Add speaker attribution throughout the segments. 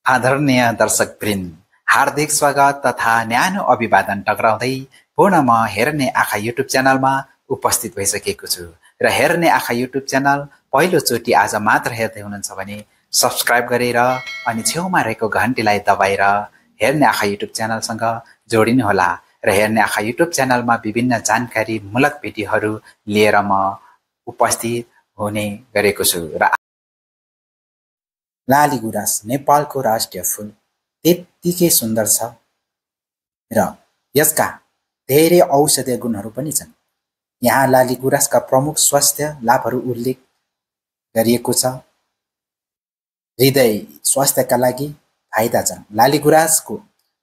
Speaker 1: आदरणीय दर्शकवृन्द, हार्दिक स्वागत तथा न्यानो अभिवादन टक्राउँदै पुनः म हेर्ने आँखा युट्युब च्यानलमा उपस्थित भइसकेको छु। र हेर्ने आँखा युट्युब च्यानल पहिलोचोटि आज मात्र हेर्दै हुनुहुन्छ भने सब्स्क्राइब गरेर अनि छेउमा रहेको घन्टीलाई दबाएर हेर्ने आँखा युट्युब च्यानलसँग जोडिनुहोला। र हेर्ने आँखा युट्युब च्यानलमा विभिन्न जानकारीमूलक भिडियोहरू लिएर म उपस्थित हुने गरेको छु। र लाली गुराँस नेपालको राष्ट्रिय फूल त्यत्तिकै सुन्दर छ र यसका धेरै औषधीय गुणहरू पनि छन्। यहाँ लाली गुराँसका प्रमुख स्वास्थ्य लाभहरू उल्लेख गरिएको छ। हृदय स्वास्थ्यका लागि फाइदाजनक लाली गुराँसको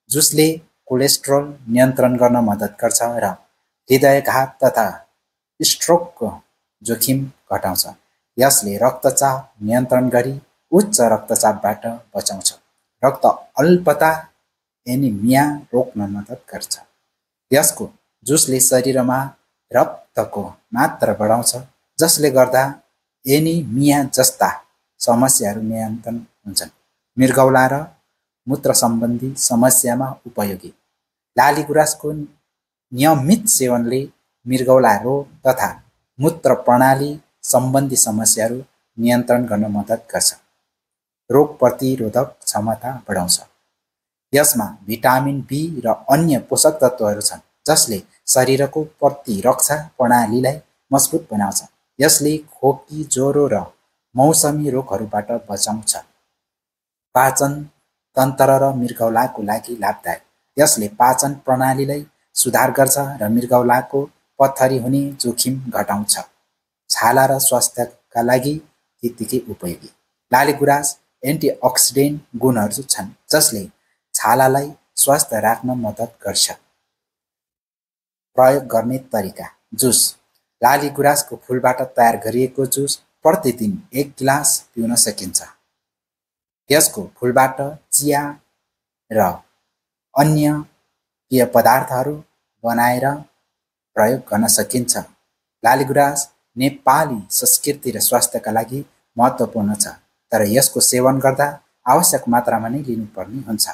Speaker 1: जुसले कोलेस्ट्रोल नियन्त्रण गर्न मद्दत गर्छ र हृदयाघात तथा स्ट्रोकको जोखिम घटाउँछ। यसले रक्तचाप नियन्त्रण गरी उच्च रक्तचापबाट बचाउँछ। रक्त अल्पता एनिमिया रोक्न मद्दत गर्छ। यसको जुसले शरीरमा रक्तको मात्रा बढाउँछ, जसले गर्दा एनिमिया जस्ता समस्याहरू नियन्त्रण हुन्छन्। मृगौला र मूत्र सम्बन्धी समस्यामा उपयोगी लाली गुराँसको नियमित सेवनले मृगौला रोग तथा मूत्र प्रणाली सम्बन्धी समस्याहरू नियन्त्रण गर्न मद्दत गर्छ। रोग प्रतिरोधक क्षमता बढाउँछ। यसमा भिटामिन बी र अन्य पोषक तत्त्वहरू छन्, जसले शरीरको प्रतिरक्षा प्रणालीलाई मजबुत बनाउँछ। यसले खोकी, ज्वरो र मौसमी रोगहरूबाट बचाउँछ। पाचन तन्त्र र मृगौलाको लागि लाभदायक यसले पाचन प्रणालीलाई सुधार गर्छ र मृगौलाको पत्थरी हुने जोखिम घटाउँछ। छाला र स्वास्थ्यका लागि त्यत्तिकै उपयोगी लाली गुराँस एन्टिअक्सिडेन्ट गुणहरू छन्, जसले छालालाई स्वस्थ राख्न मद्दत गर्छ। प्रयोग गर्ने तरिका जुस लाली गुराँसको फूलबाट तयार गरिएको जुस प्रतिदिन 1 गिलास पिउन सकिन्छ। यसको फूलबाट चिया र अन्य पेय पदार्थहरू बनाएर प्रयोग गर्न सकिन्छ। लाली गुराँस नेपाली संस्कृति र स्वास्थ्यका लागि महत्त्वपूर्ण छ, तर यसको सेवन गर्दा आवश्यक मात्रामा नै लिनुपर्ने हुन्छ।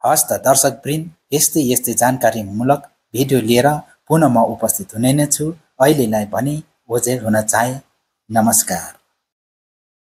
Speaker 1: हस्त दर्शकवृन्द, यस्तै जानकारीमूलक भिडियो लिएर पुनः म उपस्थित हुने नै छु। अहिलेलाई भने ओझेल हुन चाहे। नमस्कार।